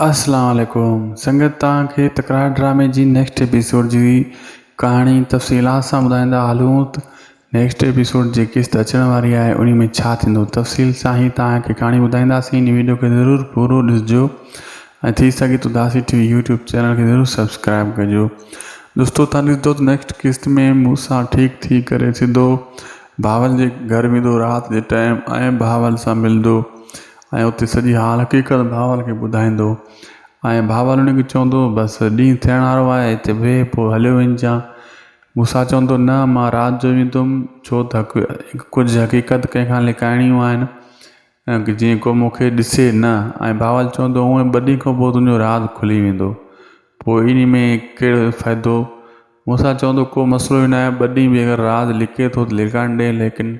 اسلام عليڪم سنگت توهان کي تڪرار ڊرامي جي نيڪسٽ ايپيسوڊ جي ڪهاڻي تفصيلات سان ٻڌائيندا هلون ته نيڪسٽ ايپيسوڊ جي قسط اچڻ واري آهي انهي ۾ ڇا ٿيندو تفصيل سان هي توهان کي ڪهاڻي ٻڌائينداسين ان ويڊيو کي ضرور پورو ڏسجو ۽ ٿي سگهي ته Udasi T V YouTube channel کي ضرور سبسڪرائب ڪجو دوستو توهان ڏسندو ته نيڪسٽ قسط ۾ موسيٰ ٺيڪ ٿي ڪري سڌو بهاول جي گهر ويندو رات جي ٽائيم ۽ بهاول سان ملندو ۽ اتي سڄي حال حقيقت بهاول کي ٻڌائيندو ۽ بهاول ان کي چوندو بس ڏينهن ٿيڻ وارو آهي هتي ويهه پوء هليو وڃجان. موسيٰ چوندو نه مان رات جو ويندم ڇو ته ڪجهه حقيقت ڪنهن کان لڪائڻيون آهن جيئن ڪو مون کي ڏسي نه ۽ بهاول چوندو هونئن ٻه ڏينهن کان پوء تنهنجو راز کلي ويندو پوء انهي ۾ ڪهڙو فائدو موسيٰ چوندو ڪو مسئلو ئي ناهي ٻه ڏينهن به اگر راز لڪي ٿو ته لڪائڻ ڏي ليڪن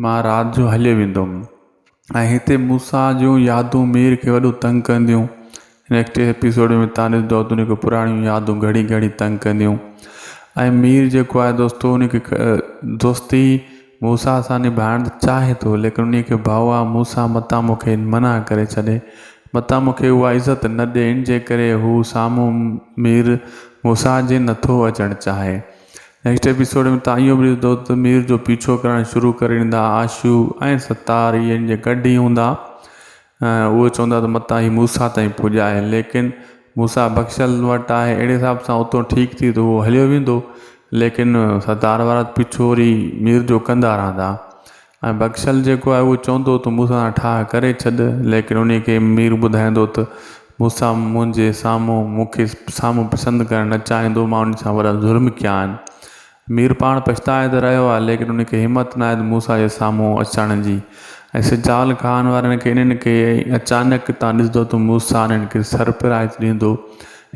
مان رات جو هليو ويندم ۽ هتي موسيٰ جون يادون مير کي وڏو تنگ ڪنديون. نيڪسٽ ايپيسوڊ ۾ تان ڏسندو ته ان کي پراڻيون يادون گهڙي گهڙي تنگ ڪنديون ۽ مير جيڪو آهي دوستو ان کي دوستي موسيٰ سان نڀائڻ ته چاهي ٿو ليڪن ان کي ڀؤ آهي موسيٰ متان مون کي منع ڪري ڇڏي متان مون کي اها عزت نه ڏي ان جي ڪري هو سامهون مير موسيٰ جي نٿو اچڻ چاهي. نيڪسٽ ايپيسوڊ ۾ تان اهو به ڏسندو ته مير جو پيڇو ڪرڻ شروع ڪري ڏيندا آشو ۽ ستار اهي ان جي ڪڍ ئي هوندا اهو چوندا ته متان هي موسيٰ تائين پڄائي ليڪن موسيٰ بخشل وٽ آهي اهڙي حساب سان اتو ٺيڪ ٿي ته اهو هليو ويندو ليڪن ستار وارا پيڇو وري مير جو ڪندا رهندا ۽ بخشل جيڪو آهي اهو چوندو ته مون سان ٺاهه ڪري ڇڏ، ليڪن انهيء کي مير ٻڌائيندو ته موسيٰ منهنجي سامهون مون کي سامهون پسند ڪرڻ نه چاهيندو، مان انهيء سان وڏا ظلم ڪيا آهن. مير پاڻ پڇتائي ته رهيو آهي، ليڪن ان کي همت ناهي ته موسيٰ جي سامهون اچڻ جي. ۽ سجال خان وارن کي انهن کي اچانڪ تان ڏسندو ته موسيٰ انهن کي سرپرائز ڏيندو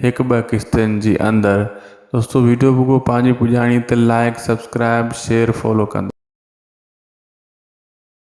هڪ ٻه قسطن جي اندر. دوستو ويڊيو بگو پنهنجي پڄاڻي تي لائيڪ سبسڪرائب شيئر فالو ڪندا.